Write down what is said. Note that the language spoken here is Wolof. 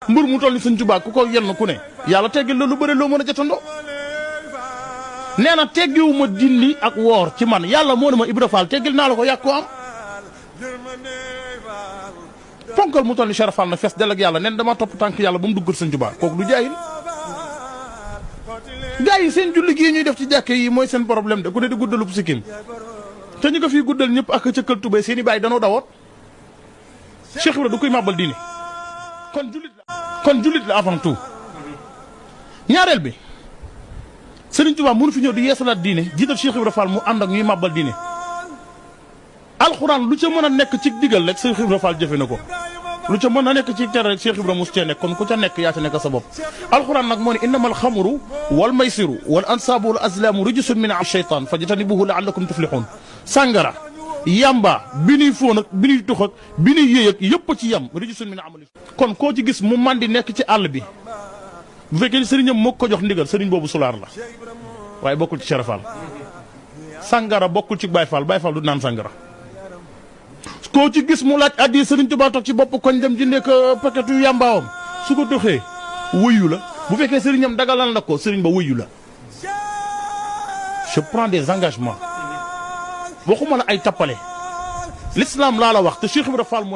mbër mu toll ni Sëñ Tuubaa ku ko yenn ku ne yàlla teggil la lu bëri loo mën a jotandoo nee na teggiwuma dindi ak woor ci man yàlla moo ne ma Ibra Fall teggil naa la ko yàq ko am ponkal mu toll ni Cheikh Fall na fees del ak yàlla nen dama topp tànk yàlla ba mu duggal Sëñ Tuubaa kooku du jaayil gaa yi seen julli gii ñuy def ci jàkke yi mooy seen problème de ku ne di guddalub sikkim te ñu ko fii guddal ñëpp ak cëkkal tubéy seen i baay danoo dawoot Cheikh Ibra du koy màbbal diine kon jullit la avant tout ñaareel bi Serigne Touba mënu fi ñëw di yeesalaat diine jiital Cheikh Ibra Fall mu ànd ak ñuy màbbal diine alxuraan lu ca mën a nekk ci digal rek Cheikh Ibra Fall jëfe na ko lu ca mën a nekk ci tere rek Cheikh Ibra mus cee nekk kon ku ca nekk yaa ca nekk sa bopp alxuraan nag moo ne innamal xamru wal maysiru wal ansaabu wal azlaamu rijsun min ash-shaytaan fajtanibuhu la'allakum tuflihun sàngara yamba bi ñuy fóon ak bi ñuy tux ak bi ñuy yéey ak yëpp ci yam rijsun min amali kon koo ci gis mu man di nekk ci àll bi bu fekkee ni sëriñam moo ko jox ndigal sëriñ boobu sulaar la waaye bokkul ci Cheikh Fall sàngara bokkul ci Baye Fall Baye Fall du naan sàngara koo ci gis mu laaj addi Sëriñ Tuubaa toog ci bopp koñ dem jëndee ko paquetu yambaawam su ko doxee wëyu la bu fekkee sëriñam dagalal na ko sëriñ ba wëyu la je prends des engagements waxuma la ay tappale l'islam laa la wax te Cheikh Ibra Fall mooy